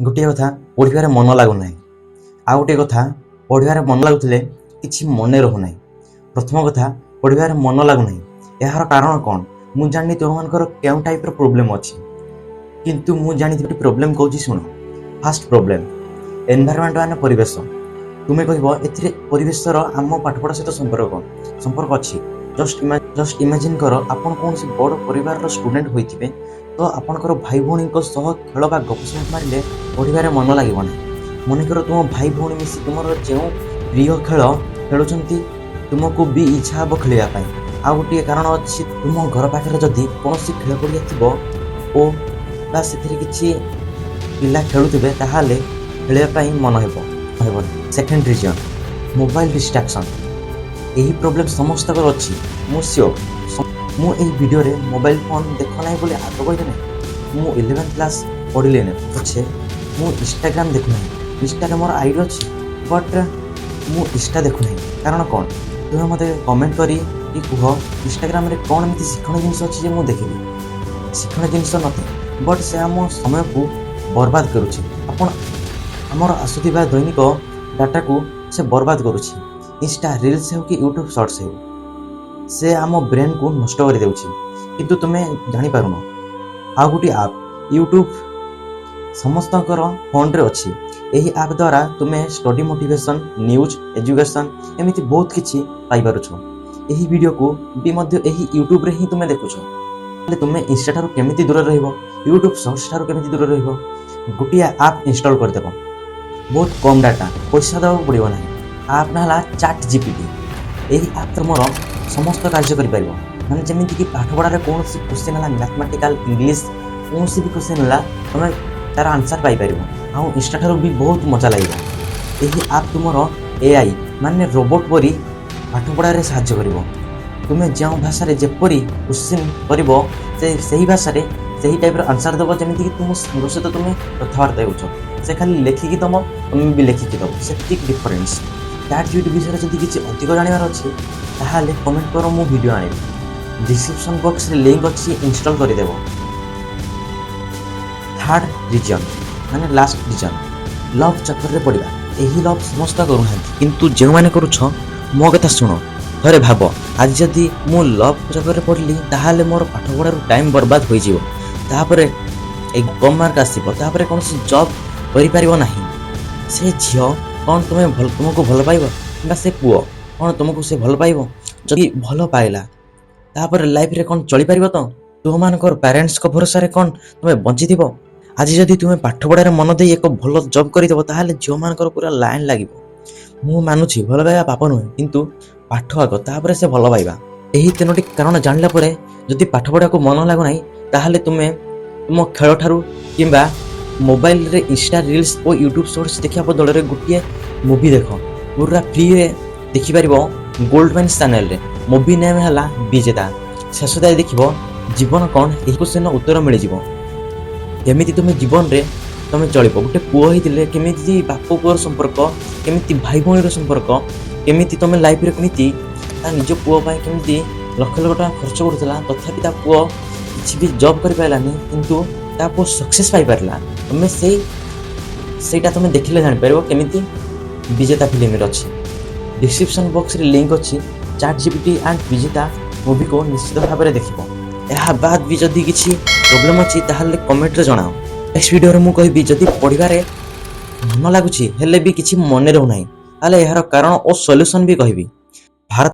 ଗୋଟିଏ କଥା, ପଢ଼ିବାରେ ମନ ଲାଗୁନାହିଁ। ଆଉ ଗୋଟିଏ କଥା, ପଢ଼ିବାରେ ମନ ଲାଗୁଥିଲେ କିଛି ମନେ ରହୁନାହିଁ। ପ୍ରଥମ କଥା, ପଢ଼ିବାରେ ମନ ଲାଗୁନାହିଁ, ଏହାର କାରଣ କ'ଣ? ମୁଁ ଜାଣିନି ତୁମମାନଙ୍କର କେଉଁ ଟାଇପ୍ର ପ୍ରୋବ୍ଲେମ୍ ଅଛି, କିନ୍ତୁ ମୁଁ ଜାଣିଥିବା ପ୍ରୋବ୍ଲେମ୍ କହୁଛି, ଶୁଣ। ଫାର୍ଷ୍ଟ ପ୍ରୋବ୍ଲେମ୍, ଏନଭାଇରନମେଣ୍ଟ ମାନେ ପରିବେଶ। ତୁମେ କହିବ, ଏଥିରେ ପରିବେଶର ଆମ ପାଠପଢ଼ା ସହିତ ସମ୍ପର୍କ କ'ଣ? ସମ୍ପର୍କ ଅଛି। ଜଷ୍ଟ ଇମାଜିନ୍ କର, ଆପଣ କୌଣସି ବଡ଼ ପରିବାରର ଷ୍ଟୁଡେଣ୍ଟ ହୋଇଥିବେ ତ ଆପଣଙ୍କର ଭାଇ ଭଉଣୀଙ୍କ ସହ ଖେଳ ବା ଗପସପ ମାରିଲେ ପଢ଼ିବାରେ ମନ ଲାଗିବ ନାହିଁ। ମନେକର ତୁମ ଭାଇ ଭଉଣୀ ମିଶି ତୁମର ଯେଉଁ ପ୍ରିୟ ଖେଳ ଖେଳୁଛନ୍ତି, ତୁମକୁ ବି ଇଚ୍ଛା ହେବ ଖେଳିବା ପାଇଁ। ଆଉ ଗୋଟିଏ କାରଣ ଅଛି, ତୁମ ଘର ପାଖରେ ଯଦି କୌଣସି ଖେଳ ପଡ଼ିଆ ଥିବ ଓ ବା ସେଥିରେ କିଛି ପିଲା ଖେଳୁଥିବେ, ତାହେଲେ ଖେଳିବା ପାଇଁ ମନ ହେବ। Second reason, mobile distraction. ଏହି ପ୍ରୋବ୍ଲେମ୍ ସମସ୍ତଙ୍କର ଅଛି, ମୁଁ ସିଓର। ମୁଁ ଏହି ଭିଡ଼ିଓରେ ମୋବାଇଲ ଫୋନ୍ ଦେଖ ନାହିଁ ବୋଲି ଆଗ କହିବି ନାହିଁ। ମୁଁ 11th class ପଢ଼ିଲିଣି ପଛେ ମୁଁ ଇନଷ୍ଟାଗ୍ରାମ ଦେଖୁନାହିଁ। ଇନଷ୍ଟାରେ ମୋର ଆଇଡ଼ି ଅଛି, ବଟ୍ ମୁଁ ଇନଷ୍ଟା ଦେଖୁନାହିଁ। କାରଣ କ'ଣ? ତୁମେ ମୋତେ କମେଣ୍ଟ କରି କି କୁହ, ଇନଷ୍ଟାଗ୍ରାମରେ କ'ଣ ଏମିତି ଶିକ୍ଷଣୀୟ ଜିନିଷ ଅଛି ଯେ ମୁଁ ଦେଖିବି? ଶିକ୍ଷଣୀୟ ଜିନିଷ ନଥାଏ, ବଟ୍ ସେ ଆମ ସମୟକୁ ବର୍ବାଦ କରୁଛି। ଆପଣ ଆମର ଆସୁଥିବା ଦୈନିକ ଡାଟାକୁ ସେ ବର୍ବାଦ କରୁଛି। ଇନଷ୍ଟା ରିଲ୍ସ ହେଉ କି ୟୁଟ୍ୟୁବ୍ ସର୍ଟସ୍ ହେଉ, ସେ ଆମ ବ୍ରେନ୍କୁ ନଷ୍ଟ କରିଦେଉଛି, କିନ୍ତୁ ତୁମେ ଜାଣିପାରୁନ। ଆଉ ଗୋଟିଏ ଆପ୍ ୟୁଟ୍ୟୁବ୍ ସମସ୍ତଙ୍କର ଫୋନ୍ରେ ଅଛି। ଏହି ଆପ୍ ଦ୍ୱାରା ତୁମେ ଷ୍ଟଡି, ମୋଟିଭେସନ୍, ନ୍ୟୁଜ୍, ଏଜୁକେସନ୍ ଏମିତି ବହୁତ କିଛି ପାଇପାରୁଛ। ଏହି ଭିଡ଼ିଓକୁ ବି ମଧ୍ୟ ଏହି ୟୁଟ୍ୟୁବ୍ରେ ହିଁ ତୁମେ ଦେଖୁଛ। ହେଲେ ତୁମେ ଇନଷ୍ଟା ଠାରୁ କେମିତି ଦୂରରେ ରହିବ? ୟୁଟ୍ୟୁବ୍ ସର୍ଟସ୍ ଠାରୁ କେମିତି ଦୂରରେ ରହିବ? ଗୋଟିଏ ଆପ୍ ଇନଷ୍ଟଲ୍ କରିଦେବ। ବହୁତ କମ୍ ଡାଟା, ପଇସା ଦେବାକୁ ପଡ଼ିବ ନାହିଁ। ଆପ୍ ନାଁ ହେଲା ଚାଟ୍ ଜିପିଟି। ଏହି ଆପ୍ ତୁମର ସମସ୍ତ କାର୍ଯ୍ୟ କରିପାରିବ। ମାନେ ଯେମିତିକି ପାଠପଢ଼ାରେ କୌଣସି କୋଶ୍ଚିନ୍ ହେଲା, ମ୍ୟାଥମେଟିକାଲ, ଇଂଲିଶ, କୌଣସି ବି କୋଶ୍ଚିନ୍ ହେଲା, ତୁମେ ତାର ଆନ୍ସର୍ ପାଇପାରିବ। ଆଉ ଇନଷ୍ଟା ଠାରୁ ବି ବହୁତ ମଜା ଲାଗିବ। ଏହି ଆପ୍ ତୁମର ଏଆଇ ମାନେ ରୋବୋଟ୍ ପରି ପାଠପଢ଼ାରେ ସାହାଯ୍ୟ କରିବ। ତୁମେ ଯେଉଁ ଭାଷାରେ ଯେପରି କୋଶ୍ଚିନ୍ କରିବ, ସେ ସେହି ଭାଷାରେ ସେହି ଟାଇପ୍ର ଆନ୍ସର୍ ଦେବ, ଯେମିତିକି ତୁମ ସାଙ୍ଗ ସହିତ ତୁମେ କଥାବାର୍ତ୍ତା ହେଉଛ। ସେ ଖାଲି ଲେଖିକି ଦେବ, ତୁମେ ବି ଲେଖିକି ଦେବ, ସେତିକି ଡିଫରେନ୍ସ। ଚାଟ୍ ଜିପିଟି ବିଷୟରେ ଯଦି କିଛି ଅଧିକ ଜାଣିବାର ଅଛି, ତାହେଲେ କମେଣ୍ଟ କର, ମୁଁ ଭିଡ଼ିଓ ଆଣିବି। ଡିସ୍କ୍ରିପ୍ସନ୍ ବକ୍ସରେ ଲିଙ୍କ୍ ଅଛି, ଇନଷ୍ଟଲ୍ କରିଦେବ। ଥାର୍ଡ଼ ରିଜନ୍ ମାନେ ଲାଷ୍ଟ ରିଜନ୍, ଲଭ୍ ଚକ୍କରରେ ପଡ଼ିବା। ଏହି ଲଭ୍ ସମସ୍ତ କରୁନାହାନ୍ତି, କିନ୍ତୁ ଯେଉଁମାନେ କରୁଛ, ମୋ କଥା ଶୁଣ। ଥରେ ଭାବ, ଆଜି ଯଦି ମୁଁ ଲଭ୍ ଚକ୍କରରେ ପଡ଼ିଲି, ତାହେଲେ ମୋର ପାଠପଢ଼ାରୁ ଟାଇମ୍ ବର୍ବାଦ ହୋଇଯିବ। ତାପରେ ଏ କମ୍ ମାର୍କ ଆସିବ, ତାପରେ କୌଣସି ଜବ୍ କରିପାରିବ ନାହିଁ। ସେ ଝିଅ କ'ଣ ତୁମେ ଭଲ ତୁମକୁ ଭଲ ପାଇବ? କିମ୍ବା ସେ ପୁଅ କ'ଣ ତୁମକୁ ସେ ଭଲ ପାଇବ? ଯଦି ଭଲ ପାଇଲା, ତାପରେ ଲାଇଫରେ କ'ଣ ଚଳିପାରିବ ତ? ତୁମମାନଙ୍କର ପ୍ୟାରେଣ୍ଟସଙ୍କ ଭରସାରେ କ'ଣ ତୁମେ ବଞ୍ଚିଥିବ? ଆଜି ଯଦି ତୁମେ ପାଠପଢ଼ାରେ ମନ ଦେଇ ଏକ ଭଲ ଜବ୍ କରିଦେବ, ତାହେଲେ ଝିଅମାନଙ୍କର ପୁରା ଲାଇନ୍ ଲାଗିବ। ମୁଁ ମାନୁଛି, ଭଲ ପାଇବା ପାପ ନୁହେଁ, କିନ୍ତୁ ପାଠ ଆଗ, ତାପରେ ସେ ଭଲ ପାଇବା। ଏହି ତିନୋଟି କାରଣ ଜାଣିଲା ପରେ ଯଦି ପାଠପଢ଼ାକୁ ମନ ଲାଗୁନାହିଁ, ତାହେଲେ ତୁମେ ତୁମ ଖେଳଠାରୁ କିମ୍ବା ମୋବାଇଲରେ ଇନଷ୍ଟା ରିଲ୍ସ ଓ ୟୁଟ୍ୟୁବ୍ ସର୍ଟସ୍ ଦେଖିବା ବଦଳରେ ଗୋଟିଏ ମୁଭି ଦେଖ। ପୁରା ଫ୍ରିରେ ଦେଖିପାରିବ ଗୋଲ୍ଡ ମାଇନ୍ସ ଚ୍ୟାନେଲରେ। ମୁଭି ନେମ୍ ହେଲା ବିଜେତା। ଶେଷ ଯାଏ ଦେଖିବ, ଜୀବନ କ'ଣ, ଏହି କ୍ୱେଶ୍ଚନର ଉତ୍ତର ମିଳିଯିବ। କେମିତି ତୁମେ ଜୀବନରେ ତୁମେ ଚଳିବ, ଗୋଟେ ପୁଅ ହେଇଥିଲେ କେମିତି ବାପ ପୁଅର ସମ୍ପର୍କ, କେମିତି ଭାଇ ଭଉଣୀର ସମ୍ପର୍କ, କେମିତି ତୁମେ ଲାଇଫରେ କେମିତି ତା ନିଜ ପୁଅ ପାଇଁ କେମିତି ଲକ୍ଷ ଲକ୍ଷ ଟଙ୍କା ଖର୍ଚ୍ଚ କରୁଥିଲା, ତଥାପି ତା ପୁଅ କିଛି ବି ଜବ୍ କରିପାରିଲାନି, କିନ୍ତୁ ତା ପୁଅ ସକ୍ସେସ୍ ପାଇପାରିଲା। ତୁମେ ସେଇଟା ତୁମେ ଦେଖିଲେ ଜାଣିପାରିବ କେମିତି। ବିଜେତା ଫିଲ୍ମରେ ଅଛି। ଡିସ୍କ୍ରିପ୍ସନ୍ ବକ୍ସରେ ଲିଙ୍କ୍ ଅଛି। ଚାଟ୍ ଜିପିଟି ଆଣ୍ଡ ବିଜେତା ମୁଭିକୁ ନିଶ୍ଚିତ ଭାବରେ ଦେଖିବ। ଏହା ବାଦ ବି ଯଦି କିଛି ପ୍ରୋବ୍ଲେମ୍ ଅଛି, ତାହେଲେ କମେଣ୍ଟରେ ଜଣାଅ। ନେକ୍ସଟ ଭିଡ଼ିଓରେ ମୁଁ କହିବି, ଯଦି ପଢ଼ିବାରେ ମନ ଲାଗୁଛି ହେଲେ ବି କିଛି ମନେ ରହୁନାହିଁ, ତାହେଲେ ଏହାର କାରଣ ଓ ସଲ୍ୟୁସନ୍ ବି କହିବି। ଭାରତ